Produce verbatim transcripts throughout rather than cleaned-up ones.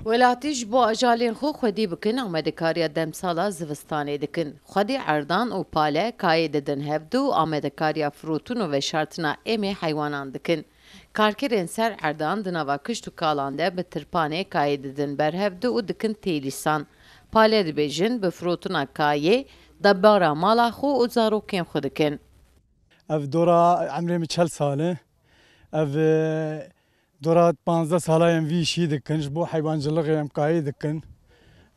Welatî ji bo ajalên xwe xwedî bikin, amadekariya demsala zivistanê dikin. Xwedî erdan û pale kayê didin hevdu û amadekariya firotin û veşartina emê heywanan dikin. Karkerên ser erdan di nava kişt û kalan de bi tirpanê kayê didin ber hevdu û dikin têlîsan. Pale dibêjin, bi firotina kayê debara mala xwe û zarokên xwe dikin. Ev dora emrê min çel sal e. Ev, e, dora panzdeh sala em vî işî dikin. Ji bo heywancilixê em kayê dikin.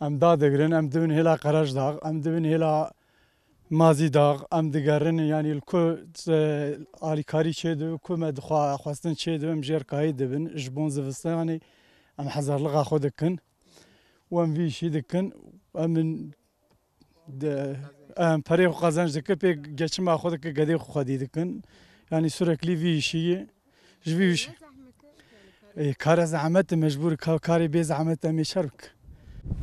Em dadigirin, em dibin hêla Qerejdax, em dibin hêla Mazîdax, em digerin, yanî li ku, e, alîkarî çêdibe, ku me dixwa xwestin çêdibe, em jêr kayê dibin. Ji bo zivistanê em hezarlixa xwe dikin. Û em vî işî dikin. Em in De, em perê xwe qezenc dikin, pê geçima xwe dikin, gedê xwe xwedî dikin. Yanî sürekli vî işî ye. Ji vî iş-, Ê, kare zehmet e, mecbûr ka-, karê bê zehmet em ê şer bikin.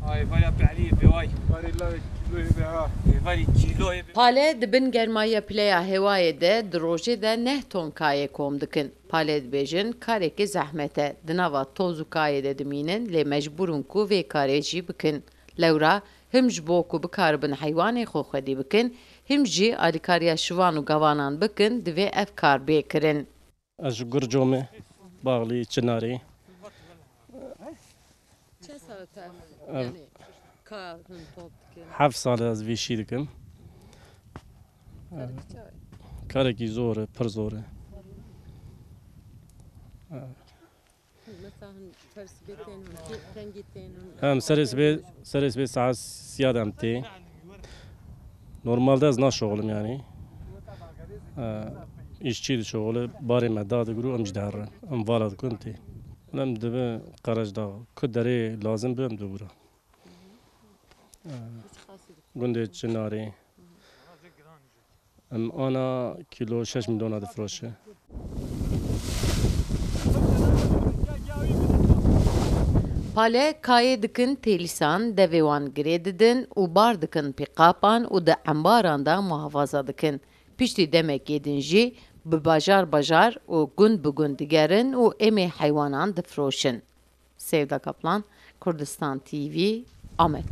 Ay, vaya pehliye be vay. Vay la kîloyê be ha. Ê, vay kîloyê be. Pale di bin germaya pileya hewayê de di rojê de neh ton kayê kom dikin. Pale dibêjin, karekê zehmet e. Di nava toz û kayê de dimînin, lê mecbûr in ku vê karê jî bikin. Lewra him ji bo ku bikaribin heywanê xwe xwedî bikin, him jî alîkariya şivan û gavanan bikin, divê ev kar bê kirin. Ez ji Gurcomê, Baxlî, Çinarê. Çend sal te, Ev- yanî, ka hûn top dikin? Heft sal ez vê işî dikim. Karekî çawa? Karekî zor e, pir zor e. Mesela hin tersibê tên hûn, kê-, kengî tên hûn? Em serê sibê, serê sibê saet siya de em tê. Normalde ez naşoxlim yanî. E, îşçî dişoxile, barê me dadigir û em jî diherin. Em vala dikin tê. Em dibe Qerejdax. Ku derê lazim be em dibûra. E, gundê Çinarê. Em ana kîlo şeş milyona difiroşe. Pale kayê dikin têlîsan, devê wan girê didin û bar dikin pîqapan û di embaran de muhafaza dikin. Piştî demekê din jî bi bajar bajar û gund bi gund digerin û emê heywanan difiroşin. Sevda Kaplan, Kurdistan T V, Amed.